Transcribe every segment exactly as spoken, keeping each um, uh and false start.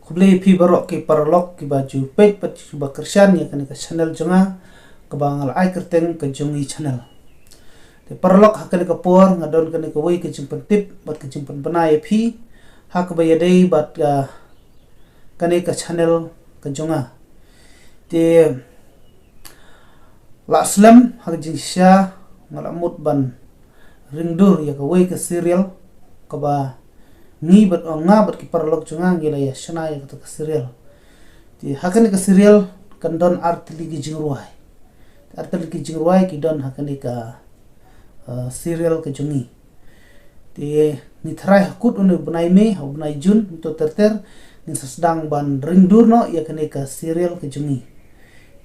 Khublei phi baroh ki paralok kiba ju peit bad kiba kyrshan ïa kane ka channel jong nga, kaba nga la ai kyrteng Ka Jong Ngi Channel. Te paralok, ha kane ka por nga don kane kawei ka jingpyntip bad ka jingpynbna ïa phi ha kaba ïadei bad ka, kane ka channel ka jong nga. Te la slem ha ka jingshisha nga la mut ban ringdur ïa kawei ka serial kaba ngi bad, nga bad ki paralok jong nga ngi la ïa shna ïa kata ka serial. Te ha kane ka serial kan don artylli ki jingrwai. Artylli ki jingrwai ki don ha kane ka, uh, serial ka jong ngi. Te ngi tharai ha kut une u bnai May, ha u bnai June mynta ter ter ngin sa sdang ban ringdur noh ïa kane ka serial ka jong ngi.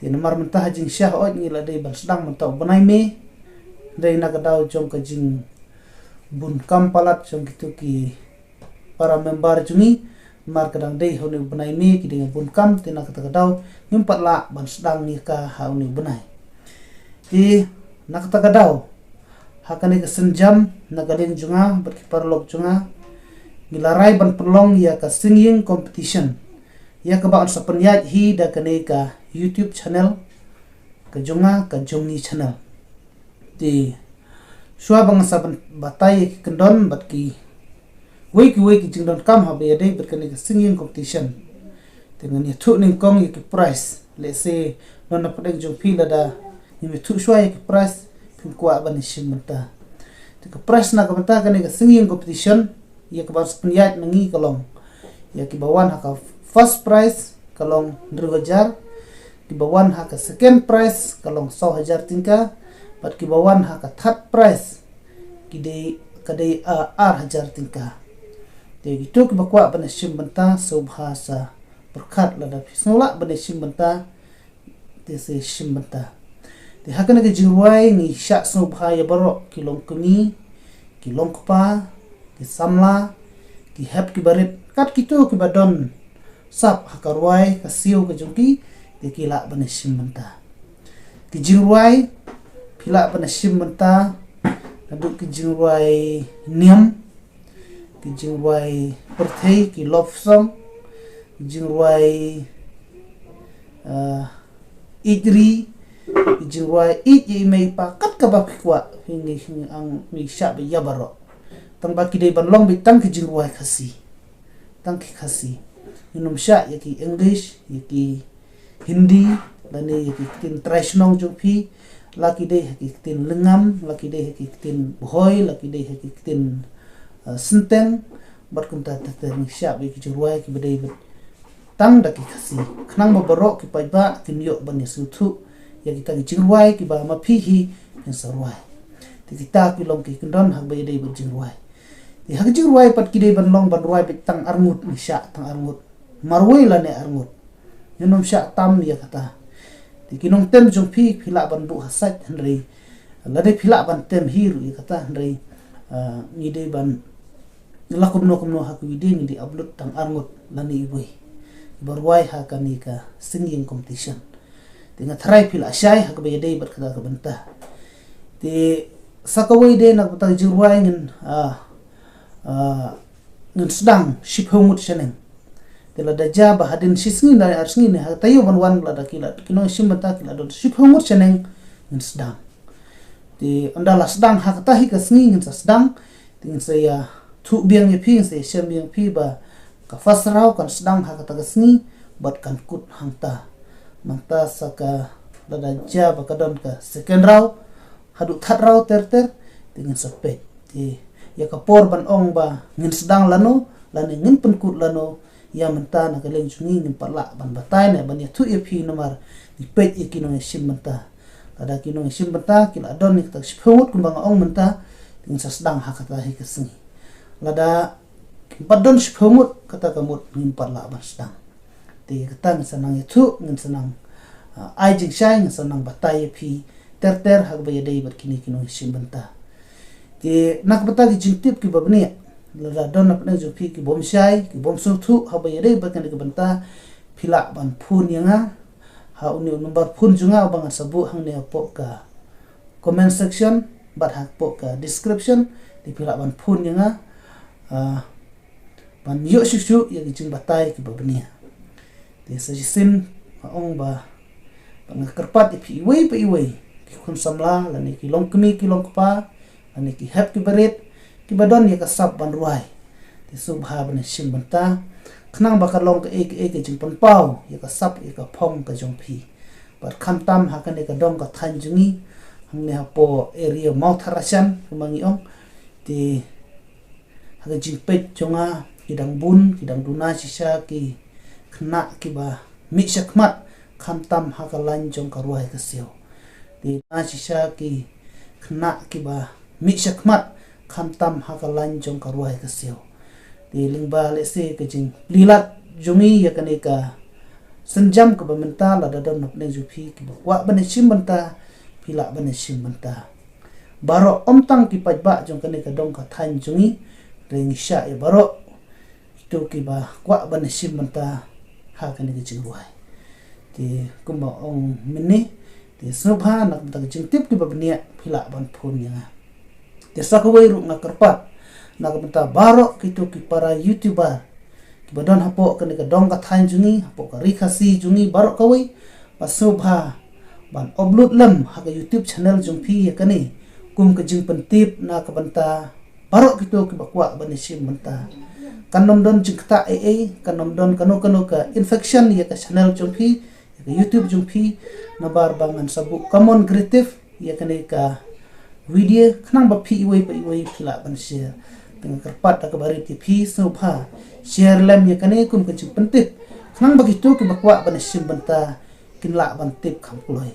Te namar mynta ha jingshisha hooid ngi la dei ban sdang mynta u bnai May. Dei na ka daw jong ka jingbun kam palat jong kito ki para member jong ngi, namar ka dang dei ha une u bnai May ki dei bun kam, te na kata ka daw ngim pat lah ban sdang ïa ka ha une u bnai. Te na kata ka daw ha kane ka sienjam na ka liang jong nga bad ki paralok jong nga ngi la rai ban pynlong ïa ka singing competition, ïa kaba yn sa pynïaid hi da kane ka YouTube channel ka jong nga, Ka Jong Ngi Channel. Te shuwa ba ngan sa ban batai ïa ki kyndon bad kiwei kiwei ki jingdonkam haba ïadei bad kane ka singing competition, te ngan ïathuh nyngkong ïa ki prize. Lehse don na pdeng jong phi lada ngim ïathuh shuwa ïa ki prize phin kwah ban ïashim bynta. Te ka prize na ka bynta kane ka singing competition ïa kaba sa pynïaid na ngi ka long, ïa kiba wan ha ka first prize ka long hynriew hajar, kiba wan ha ka second prize ka long saw hajar tyngka, bad kiba wan ha ka third prize ki dei, ka dei, ah, ar hajar tyngka. Te kito kiba kwah ban ïashim bynta sngewbha sa pyrkhat, lada phi sngew lah ban ïashim bynta te sa shim bynta. Te ha kane ka jingrwai ngi shah sngewbha ïa baroh ki longkmie, ki longkpa, ki samla, ki hep ki barit, kat kito kiba don sap ha ka rwai ka siew ka jong ki, te ki lah ban ïashim bynta. Ki jingrwai phi lah ban ïashim bynta naduh ki jingrwai niam, ki jingrwai pyrthei, ki love song, ki jingrwai, ah, ïeit ri, ki jingrwai ïeit ïa i mei i pa, kat kaba phi kwah, phi ngi, phi ngi ang, ngi shah ba ïa baroh. Tang ba ki dei ban long beit tang ki jingrwai Khasi. Tang ki Khasi. Ngin ym shah ïa ki English, ïa ki Hindi, lane ïa ki ktien trai shnong jong phi, la ki dei ha ki ktien Lyngngam, la ki dei ha ki ktien Bhoi, la ki dei ha ki ktien, uh, Synteng, bad kumta ter ter. Ngi shah beit ki jingrwai kiba dei beit tang da ki Khasi, khnang ba baroh ki paidbah kin ïoh ban ïasngewthuh ïa kita ki jingrwai kiba ma phi hi phin sa rwai. Te kita ki long ki kyndon ha kaba ïadei bad jingrwai. Te ha ki jingrwai pat ki dei ban long ban rwai beit tang arngut, ngi shah tang arngut, marwei lane arngut. Ngin ym shah tam ïa kata. Te ki nongtem jong phi, phi lah ban buh ha site, hynrei lada phi lah ban tem hi ruh ïa kata, hynrei, ah, ngi dei ban, la kumno kumno ha ka video ngi dei upload tang arngut lane iwei ba rwai ha kane ka singing competition. Te nga tharai phi la shai ha kaba ïadei bad kata ka bynta. Te sa kawei de na ka bynta ka jingrwai ngin, ah, ah, ngin sdang shiphew ngut shaneng. Te lada jia ba hadien shi sngi ne ar sngi ne ha taïew ban wan, lada ki la, ki nongshim bynta ki la don shiphew ngut shaneng, ngin sdang. Te ynda la sdang ha kata hi ka sngi ngin sa sdang. Te ngin sa ïathuh biang ïa phi, ngin sa ïashem biang ïa phi ba ka first round kan sdang ha kata ka sngi bad kan kut hangta. Nangta sa ka, lada jia ba ka don ka second round haduh third round ter ter, te ngin sa peit. Te ïa ka por ban ong ba ngin sdang lano lane ngin pynkut lano, ïa mynta na ka liang jong ngi ngim pat lah ban batai ne ban ïathuh ïa phi namar ngi peit ïa ki nongïashim bynta. Lada ki nongïashim bynta ki la don ïa kata shiphew ngut kumba nga ong mynta, te ngin sa sdang ha kata hi ka sngi. Lada kim pat don shiphew ngut, kata ka mut ngim pat lah ban sdang. Te kata ngin sa nang ïathuh, ngin sa nang, ah, ai jingshai, ngin sa nang batai ïa phi ter ter ha kaba ïadei bad kine ki nongïashim bynta. Te na ka bynta ki jingtip kiba bniah, lada don na pdeng jong phi ki bym shai, ki bym sngewthuh ha kaba ïadei bad kane ka bynta, phi lah ban phone ïa nga ha une u number phone jong nga uba ngan sa buh hangne hapoh ka comment section bad hapoh ka description. Te phi lah ban phone ïa nga, ah, ban ïoh shuh shuh ïa ki jingbatai kiba bniah. Te sa shisien nga ong ba, ba nga kyrpad ïa phi iwei pa iwei, ki khun samla lane ki longkmie ki longkpa lane ki hep ki barit kiba don ïa ka sap ban rwai, te sngewbha ban shim bynta, khnang ba ka long kaei kaei ka jingpynpaw ïa ka sap ïa ka phong ka jong phi. Bad khamtam ha kane ka dong ka thaiñ jong ngi, hangne hapoh area Mawthadraishan kumba ngi ong, te ha ka jingpeit jong nga, ki dang bun, ki dang duna shisha ki khynnah kiba mih shakhmat, khamtam ha ka lain jong ka rwai ka siaw. Te duna shisha ki khynnah kiba mih shakhmat, khamtam ha ka lain jong ka rwai ka siaw. Te lyngba lehse ka jingplie lad jong ngi ïa kane ka sienjam kaba mynta, lada don na pdeng jong phi kiba kwah ban shim bynta, phi lah ban shim bynta. Baroh, ym tang ki paidbah jong kane ka dong ka thaiñ jong ngi, hynrei ngi shah ïa baroh kito kiba kwah ban shim bynta ha kane ka jingrwai. Te kumba ong mynne, te sngewbha na ka bynta ka jingtip kiba bniah phi lah ban phone ïa nga. Te sa kawei ruh nga kyrpad na ka bynta baroh kito ki para YouTuber kiba don hapoh kane ka dong ka thaiñ jong ngi, hapoh ka Ri Khasi jong ngi baroh kawei, ba sngewbha ban upload lem ha ka YouTube channel jong phi ïa kane kum ka jingpyntip na ka bynta baroh kito kiba kwah ban shim bynta. Kan ym don jingktah ei ei, kan ym don kano kano ka infection ïa ka channel jong phi, ïa ka YouTube jong phi, namar ba ngan sa buh common creative ïa kane ka video, khnang ba phi iwei pa iwei phi lah ban share. Te nga kyrpad da kaba rit ïa phi, sngewbha share lem ïa kane kum ka jingpyntip, khnang ba kito kiba kwah ban shim bynta kin lah ban tip kham kloi.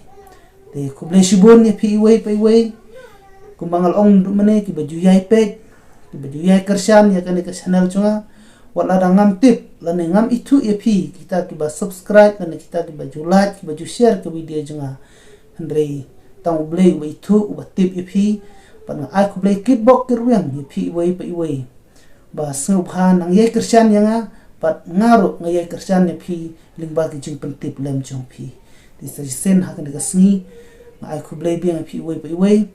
Te khublei shibun ïa phi iwei pa iwei, kumba nga la ong mynne, kiba ju ïai peit, kiba ju ïai kyrshan ïa kane ka channel jong nga. Wat lada ngam tip lane ngam ithuh ïa phi kita kiba subscribe lane kita kiba ju like, kiba ju share ka video jong nga, hynrei tang U Blei uba ithuh, uba tip ïa phi. Bad nga ai khublei kitbok kitrwiang ïa phi iwei pa iwei, ba sngewbha nang ïai kyrshan ïa nga, bad nga ruh nga ïai kyrshan ïa phi lyngba ki jingpyntip lem jong phi. Te sa shisien ha kane ka sngi nga ai khublei biang ïa phi iwei pa iwei.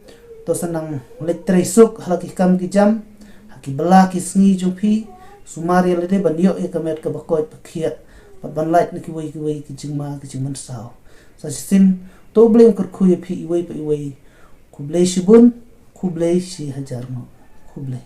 To sa nang leit trei suk ha la ki kam ki jam, ha ki bylla ki sngi jong phi. Sumar ïa lade ban ïoh ïa ka met kaba koit ba khiah, bad ban lait na kiwei kiwei ki jingma ki jingmynsaw. Sa shisien, to U Blei un kyrkhu ïa phi iwei pa iwei. Khublei shibun, khublei shi hajar nguh. Khublei.